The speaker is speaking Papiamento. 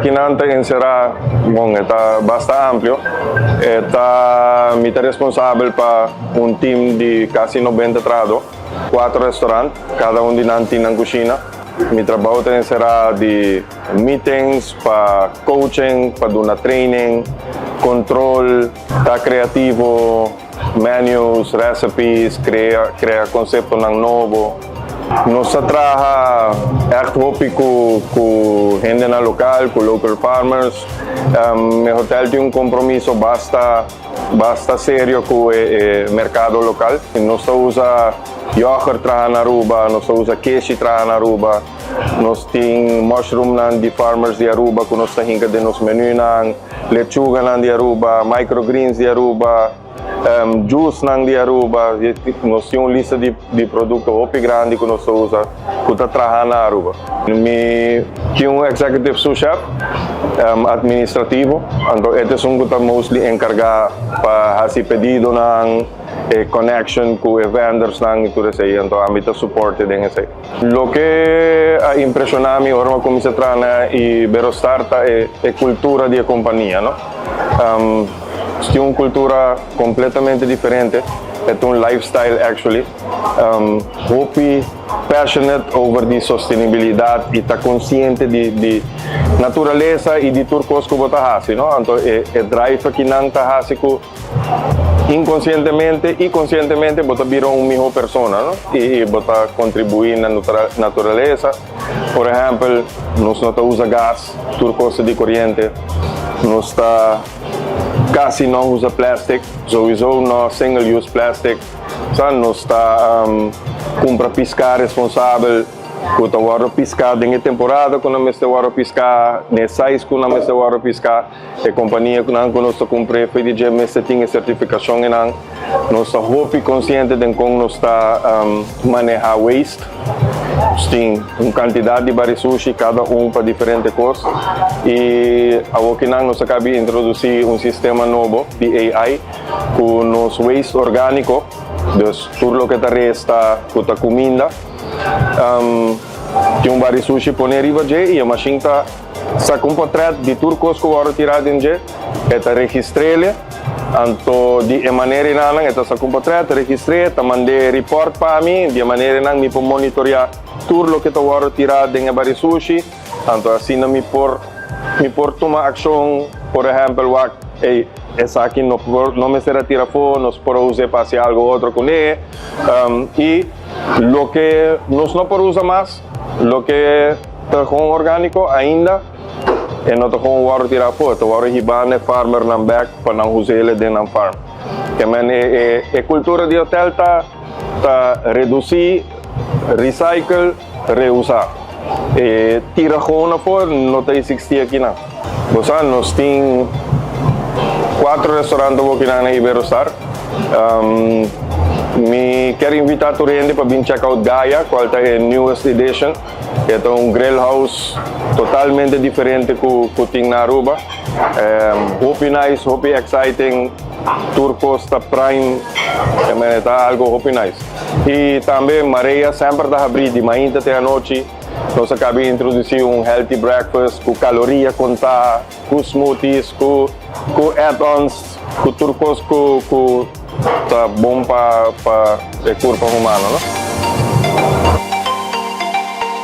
Akinan ta enserá, bon, e ta basta amplio. E ta mi ta responsabel pa un team di kasi 90 trahadó, kuater restaurant, kada un di nan tin nan kushina. Mi trabou ta enserá di meetings, pa coaching, pa duna training, kontrol, ta kreativo, menus, recipes, krea konseptonan nobo. Nos ta traha ègt hopi ku hendenan lokal, ku local farmers. E hotel tin un kompromiso basta basta serio ku e merkado lokal. Nos ta usa yoghurt traha na Aruba, nos ta usa keshi traha na Aruba, nos tin mushroomnan di farmers di Aruba ku nos ta hinka den nos menunan, lechuganan di Aruba, microgreens di Aruba, juicenan di Aruba. Nos tin un lista di produkto hopi grandi ku nos ta usa ku ta traha na Aruba. Mi tin un executive sous chef administrativo, anto e ta esun ku ta mostly enkargá pa hasi pedidonan, e connection ku e vendorsnan i tur esei, anto ami ta support den esei. Loke a impreshoná mi ora mi a kuminsá traha na Iberostar ta e kultura di e kompania, no? Tin un kultura kompletamente diferente, e ta un lifestyle actually. Hopi passionate over di sostenibilidat i ta konsiente di naturalesa i di tur kos ku bo ta hasi, no? Anto e drive akinan ta hasi ku inkonsientemente i konsientemente bo ta bira un mihó persona, no? I bo ta kontribuí na naturalesa. Por ehèmpel, nos no ta usa gas, tur kos ta di koriente. Nos ta kasi no usa plastic, sowieso no single use plastic. Sa nos ta kumpra piská responsabel, ku ta wòrdu piská den e temporada ku nan mester wòrdu piská, den e size ku nan mester wòrdu piská. E kompania ku nan ku nos ta kumpr'é for di dje mester tin e sertifikashon einan. Nos ta hopi konsiente den kon nos ta manehá waste. Nos tin un kantidat di bari sushi, kada un pa diferente kos. I awokinan nos a kabi introdusí un sistema nobo di AI ku nos waste orgániko, dus tur loke ta resta ku ta kuminda, tin un bari sushi pone riba dje i e mashin ta Saka un potret di tur kos ku wòrdu tirá den dje, e ta registr'el, anto di e manera enanan e ta saka un potret, registr'é, ta mand'é report pa mi, di e manera enan mi por monitoriá tur loke ta wòrdu tirá den e bari sushi, anto asina mi por tuma akshon, por ehèmpel wak, ey, esaki no por no mester a tira afó, nos por a us'é pa hasi algu otro kuné, i loke nos no por usa mas, loke. Ta gewoon orgániko ainda e no ta gewoon wòrdu tirá afó, e ta wòrdu hibá na e farmernan bèk pa nan us'é den nan farm. Ke men e kultura di hotel ta redusí, recycle, reusá. E tira gewoon afó no ta eksistí akinan. Bo sa nos tin kuatro restaurant awokinan na Iberostar. Mi kier invitá tur hende pa bin check out Gaia, kual ta e newest edition. E ta un grill house totalmente diferente ku tin na Aruba. Hopi nice, hopi exciting, tur kos ta prime, e ta algo hopi nice. I tambe Marea semper ta habrí di mainta te anochi. Nos a kaba di introdusí un healthy breakfast ku kaloria kontá, ku smoothies, ku add-ons, ku tur kos ku ta bon pa e kurpa humano, no?